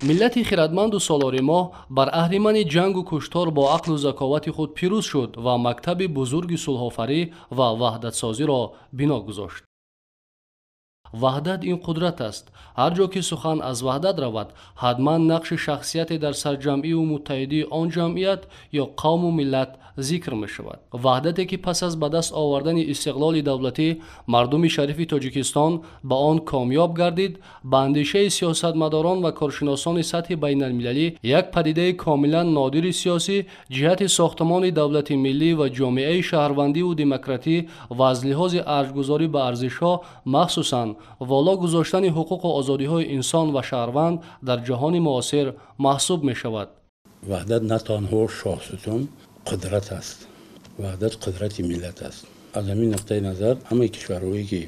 Миллати хирадманду солори мо бар аҳримани ҷангу куштор бо ақлу заковати худ пирӯз шуд ва мактаби бузурги сулҳофарӣ ва ваҳдатсозиро бино гузошт. Ваҳдат ин қудрат аст. Ҳар ҷо ки сухан аз ваҳдат равад, ҳатман нақши шахсияте дар сарҷамъиву муттаҳидии он ҷамъият ё қавму миллат зикр мешавад. Ваҳдате ки пас аз ба даст овардани истиқлоли давлатӣ мардуми шарифи Тоҷикистон ба он комёб гардид, ба андешаи сиёсатмадорон ва коршиносони сатҳи байналмилалӣ як падидаи комилан нодири сиёсӣ ҷиҳати сохтмони давлати миллӣ ва ҷомеаи шаҳрвандиву демократӣ ва аз лиҳози арҷгузорӣ ба арзишҳо, махсусан воло гузоштани ҳуқуқу озодиҳои инсон ва шаҳрванд дар ҷаҳони муосир маҳсуб мешавад. Ваҳдат на танҳо шоҳсутун қудрат аст, ваҳдат қудрати миллат аст. Аз ҳамин нуқтаи назар ҳамаи кишварҳое ки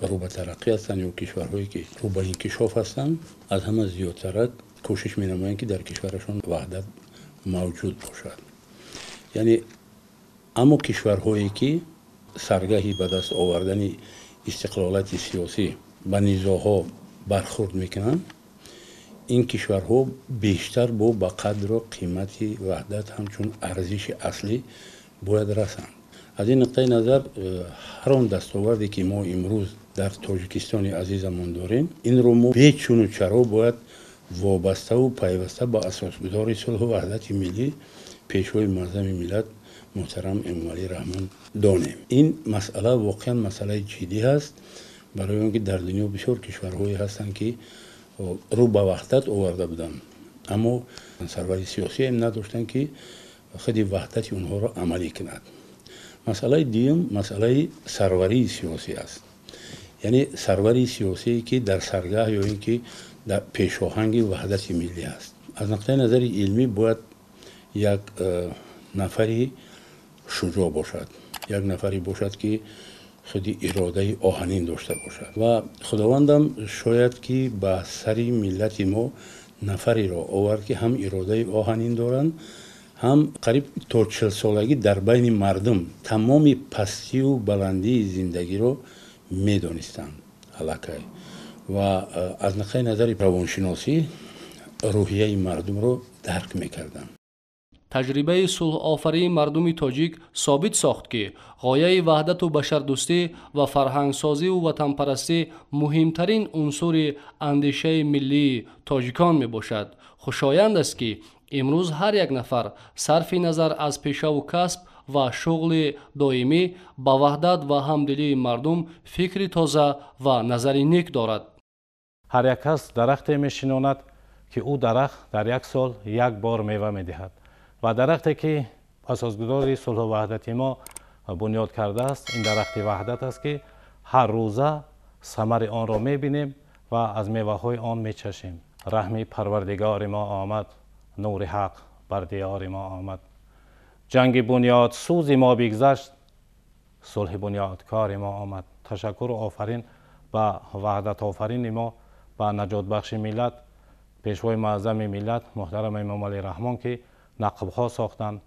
рӯ ба тараққӣ ҳастанд ё кишварҳое ки рӯ ба инкишоф ҳастанд, аз ҳама зиёдтарак кӯшиш менамоянд, ки дар кишварашон ваҳдат мавҷуд бошад. Яъне аммо кишварҳое ки саргаҳи ба даст овардани истиқлолияти сиёсӣ ба низоъҳо бархӯрд мекунанд, ин кишварҳо бештар бо ба қадру қимати ваҳдат ҳамчун арзиши аслӣ бояд расанд. Аз ин нуқтаи назар ҳар он дастоварде ки мо имрӯз дар Тоҷикистони азизамон дорем, инро мо бечуну чаро бояд вобаставу пайваста ба асосгузори сулҳу ваҳдати миллӣ, пешвои муаззами миллат муҳтарам Эмомалӣ Раҳмон донем. Ин масъала воқеан масъалаи ҷиддӣ ҳаст, барои он ки дар дунё бисёр кишварҳое ҳастанд, ки рӯ ба ваҳдат оварда буданд, аммо сарвари сиёсиам надоштанд, ки худи ваҳдати онҳоро амалӣ кунад. Масъалаи дуюм масъалаи сарварии сиёсӣ аст. Яъне сарвари сиёсие ки дар саргаҳ ё ин ки дар пешоҳанги ваҳдати миллӣ аст. Аз нуқтаи назари илмӣ бояд як нафари шуҷоъ бошад, як нафаре бошад, ки худи иродаи оҳанин дошта бошад. Ва худовандам шояд ки ба сари миллати мо нафареро овард, ки ҳам иродаи оҳанин доранд, ҳам қариб то 40-солагӣ дар байни мардум тамоми пастию баландии зиндагиро медонистанд аллакай ва аз нуқтаи назари равоншиносӣ рӯҳияи мардумро дарк мекарданд. Таҷрибаи сулҳофарии мардуми тоҷик собит сохт, ки ғояи ваҳдату башардӯстӣ ва фарҳангсозиву ватанпарастӣ муҳимтарин унсури андешаи миллии тоҷикон мебошад. Хушоянд аст, ки имрӯз ҳар як нафар сарфи назар аз пешаву касб ва шуғли доимӣ ба ваҳдат ва ҳамдилии мардум фикри тоза ва назари нек дорад. Ҳар як кас дарахте мешинонад, ки ӯ дарахт дар як сол як бор мева медиҳад ва дарахте ки асосгузори сулҳу ваҳдати мо бунёд кардааст, ин дарахти ваҳдат аст, ки ҳар рӯза самари онро мебинем ва аз меваҳои он мечашем. Раҳми Парвардигори мо омад, нури ҳақ бар диёри мо омад, ҷанги бунёдсӯзи мо бигзашт, сулҳи бунёдкори мо омад. Ташаккуру офарин ба ваҳдатофарини мо, ба наҷотбахши миллат, пешвои муаззами миллат муҳтарам Эмомалӣ Раҳмон, ки нақбҳо сохтанд,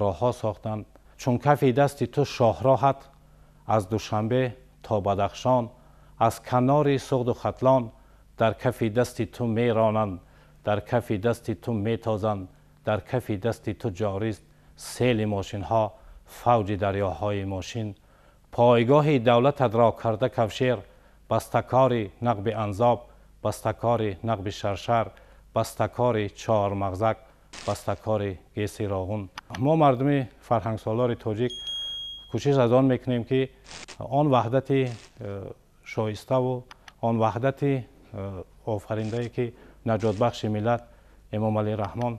роҳҳо сохтанд. Чун кафи дасти ту шоҳроҳат аз Душанбе то Бадахшон, аз канори Суғду Хатлон, дар кафи дасти ту меронанд, дар кафи дасти ту метозанд, дар кафи дасти ту ҷорист сели мошинҳо, фавҷи дарёҳои мошин. Пойгоҳи давлататро карда кавшер, бастакори нақби Анзоб, бастакори нақби Шаршар, бастакори Чормағзак, бастакори ГЭСи Роғун. Мо мардуми фарҳангсолори тоҷик кӯшиш аз он мекунем, ки он ваҳдати шоиставу он ваҳдати офариндае, ки наҷотбахши миллат Эмомалӣ Раҳмон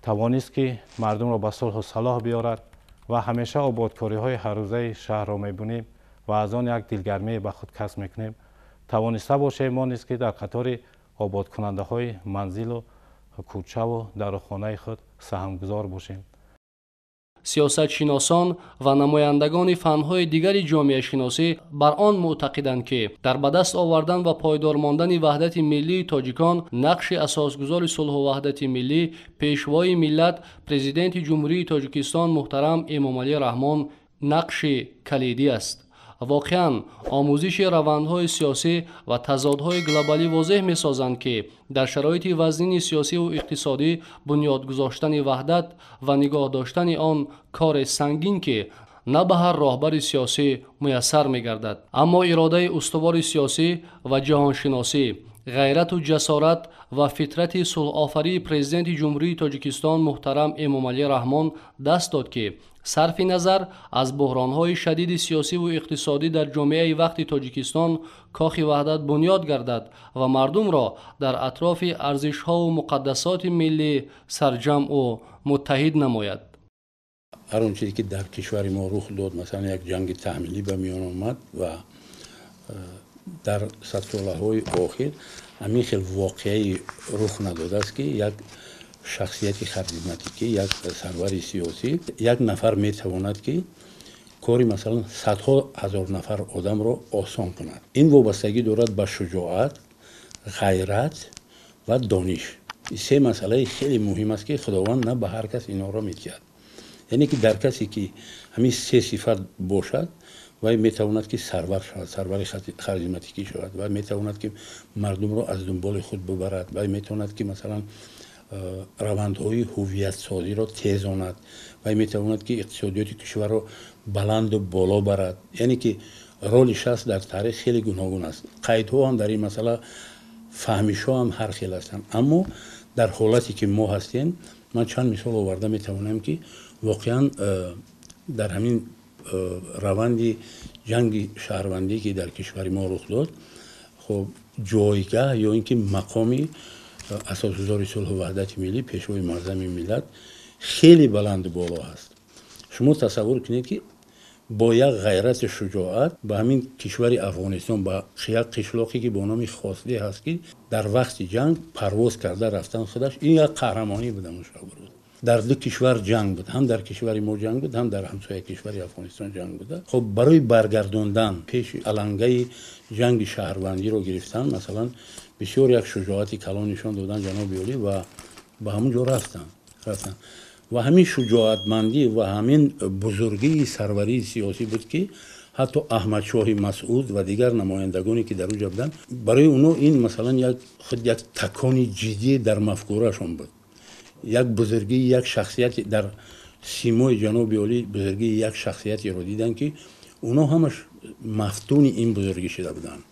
тавонист, ки мардумро ба сулҳу салоҳ биёрад ва ҳамеша ободкориҳои ҳаррӯзаи шаҳрро мебинем ва аз он як дилгармие ба худ касб мекунем, тавониста бошем мо низ, ки дар қатори ободкунандаҳои манзилу кӯчаву дарухонаи худ саҳмгузор бошем. Сиёсатшиносон ва намояндагони фанҳои дигари ҷомеашиносӣ бар он мӯътақиданд, ки дар ба даст овардан ва пойдор мондани ваҳдати миллии тоҷикон нақши асосгузори сулҳу ваҳдати миллӣ, пешвои миллат, Президенти Ҷумҳурии Тоҷикистон муҳтарам Эмомалӣ Раҳмон нақши калидӣ аст. Воқеан, омӯзиши равандҳои сиёсӣ ва тазодҳои глобалӣ возеҳ месозанд, ки дар шароити вазнини сиёсиву иқтисодӣ бунёд гузоштани ваҳдат ва нигоҳ доштани он кори сангин, ки на ба ҳар роҳбари сиёсӣ муяссар мегардад. Аммо иродаи устувори сиёсӣ ва ҷаҳоншиносӣ, ғайрату ҷасорат ва фитрати сулҳофарии Президенти Ҷумҳурии Тоҷикистон муҳтарам Эмомалӣ Раҳмон даст дод, ки сарфи назар аз буҳронҳои шадиди сиёсиву иқтисодӣ дар ҷомеаи вақти Тоҷикистон Кохи Ваҳдат бунёд гардад ва мардумро дар атрофи арзишҳову муқаддасоти миллӣ сарҷамъу муттаҳид намояд. Ҳар он чизе ки дар кишвари мо рух дод, масалан, як ҷанги таҳмилӣ ба миён омад ва дар садсолаҳои охир ҳамин хел воқеаи рух надодааст, ки як шахсияти харизматикӣ, як сарвари сиёсӣ, як нафар метавонад, ки кори масалан садҳо ҳазор нафар одамро осон кунад. Ин вобастагӣ дорад ба шуҷоат, ғайрат ва дониш. Се масъалаи хеле муҳим аст, ки Худованд на ба ҳар кас инҳоро медиҳад. Яъне ки дар касе ки ҳамин се сифат бошад, вай метавонад, ки сарвар шавад, сарвари харизматикӣ шавад, вай метавонад, ки мардумро аз дунболи худ бубарад, вай метавонад, ки масалан равандҳои ҳуввиятсозиро тезонад, вай метавонад, ки иқтисодиёти кишварро баланду боло барад. Яъне ки роли шахс дар таърих хеле гуногун аст. Қайдҳо ҳам дар ин масъала, фаҳмишҳо ҳам ҳар хел ҳастанд. Аммо дар ҳолате ки мо ҳастем, ман чанд мисол оварда метавонам, ки воқеан дар ҳамин раванди ҷанги шаҳрвандӣ, ки дар кишвари мо рух дод, хоб ҷойгаҳ ё ин ки мақоми асосгузори сулҳу ваҳдати миллӣ, Пешвои муаззами миллат хеле баланду боло ҳаст. Шумо тасаввур кунед, ки бо як ғайрату шуҷоат ба ҳамин кишвари Афғонистон, ба як қишлоқе, ки бо номи Хосде ҳаст, ки дар вақти ҷанг парвоз карда рафтан, худаш ин як қаҳрамонӣ буда. Мушаввир буд, дар ду кишвар ҷанг буд, ҳам дар кишвари мо ҷанг буд, ҳам дар ҳамсоя кишвари Афғонистон ҷанг буда. Хоб, барои баргардондан пеши алангаи ҷанги шаҳрвандиро гирифтан, масалан, бисёр як шуҷоати калон нишон додан ҷаноби олӣ ва ба ҳамон ҷо рафтанд. Ва ҳамин шуҷоатмандӣ ва ҳамин бузургии сарварии сиёсӣ буд, ки ҳатто Аҳмадшоҳи Масъуд ва дигар намояндагоне, ки дар он ҷо буданд, барои онҳо ин масалан як худ як такони ҷиддӣ дар мафкураашон буд. Як бузургии як шахсияти дар симои ҷаноби олӣ, бузургии як шахсиятеро диданд, ки онҳо ҳамаш мафтуни ин бузургӣ шуда буданд.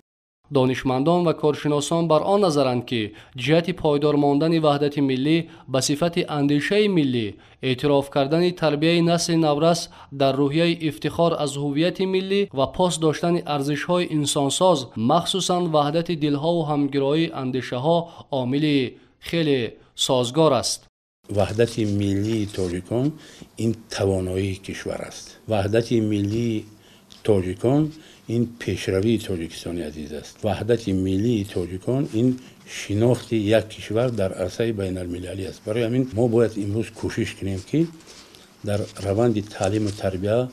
Донишмандон ва коршиносон бар он назаранд, ки ҷиҳати пойдор мондани ваҳдати миллӣ ба сифати андешаи миллӣ, эътироф кардани тарбияи насли наврас дар рӯҳияи ифтихор аз ҳуввияти миллӣ ва пос доштани арзишҳои инсонсоз, махсусан ваҳдати дилҳову ҳамгироии андешаҳо омили хеле созгор аст. Ваҳдати миллии тоҷикон ин тавоноии кишвар аст. Ваҳдати миллии тоҷикон ин пешравии Тоҷикистони азиз аст. Ваҳдати миллии тоҷикон ин шинохти як кишвар дар арсаи байналмилалӣ аст. Барои ҳамин мо бояд имрӯз кӯшиш кунем, ки дар раванди таълиму тарбия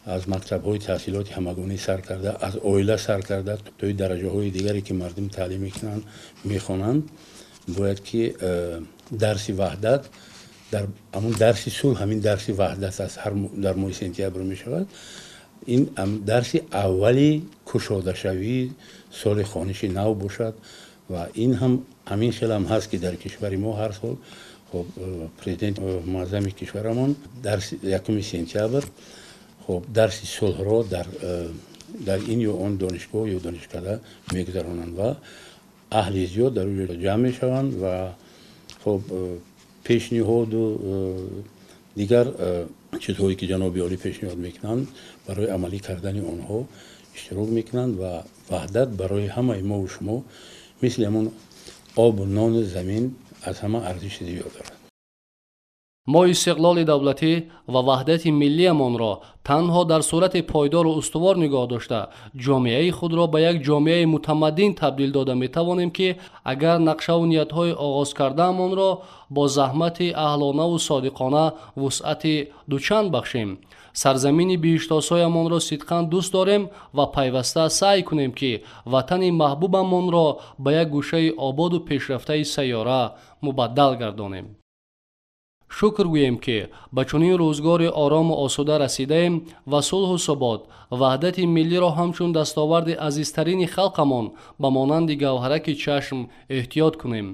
аз мактабҳои таҳсилоти ҳамагонӣ сар карда, аз оила сар карда тои дараҷаҳои дигаре, ки мардум таълим мекунанд, мехонанд, бояд ки дарси ваҳдат дар ҳамун дарси сулҳ, ҳамин дарси ваҳдат аст, ҳар дар моҳи сентябр мешавад. Ин дарси аввали кушодашавии соли хониши нав бошад. Ва ин ҳам ҳамин хел ҳам ҳаст, ки дар кишвари мо ҳар сол, хоб, президенти муаззами кишварамон дарси 1 сентябр, хоб, дарси сулҳро дар ин ё он донишгоҳ ё донишкада мегузаронанд ва аҳли зиёд дар он ҷо ҷамъ мешаванд ва хоб пешниҳоду дигар чизҳое, ки ҷаноби олӣ пешниҳод мекунанд, барои амалӣ кардани онҳо иштирок мекунанд. Ва ваҳдат барои ҳамаи мову шумо мисли ҳамон обу нону замин аз ҳама арзиши зиёд дорад. Мо истиқлоли давлатӣ ва ваҳдати миллиямонро танҳо дар сурати пойдору устувор нигоҳ дошта, ҷомеаи худро ба як ҷомеаи мутамаддин табдил дода метавонем, ки агар нақшаву ниятҳои оғоз кардаамонро бо заҳмати аҳлонаву содиқона вусъати дучанд бахшем, сарзамини биҳиштосоямонро сидқан дӯст дорем ва пайваста саъй кунем, ки ватани маҳбубамонро ба як гӯшаи ободу пешрафтаи сайёра мубаддал гардонем. Шукр гӯем, ки ба чунин рӯзгори орому осуда расидаем ва сулҳу субот, ваҳдати миллиро ҳамчун дастоварди азизтарини халқамон ба монанди гавҳараки чашм эҳтиёт кунем.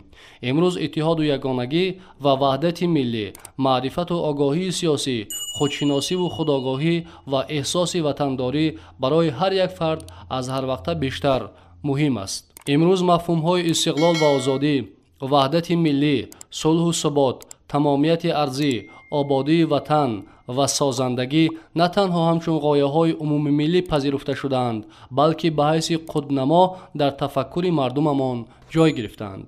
Имрӯз иттиҳоду ягонагӣ ва ваҳдати миллӣ, маърифату огоҳии сиёсӣ, худшиносиву худогоҳӣ ва эҳсоси ватандорӣ барои ҳар як фард аз ҳар вақта бештар муҳим аст. Имрӯз мафҳумҳои истиқлол ва озодӣ, ваҳдати миллӣ, сулҳу субот, тамомияти арзӣ, ободии ватан ва созандагӣ на танҳо ҳамчун ғояҳои умумимиллӣ пазируфта шудаанд, балки ба ҳайси қутбнамо дар тафаккури мардумамон ҷой гирифтаанд.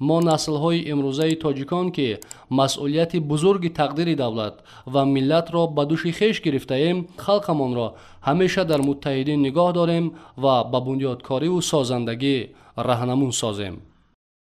Мо наслҳои имрӯзаи тоҷикон, ки масъулияти бузурги тақдири давлат ва миллатро ба души хеш гирифтаем, халқамонро ҳамеша дар муттаҳидин нигоҳ дорем ва ба бунёдкориву созандагӣ раҳнамун созем.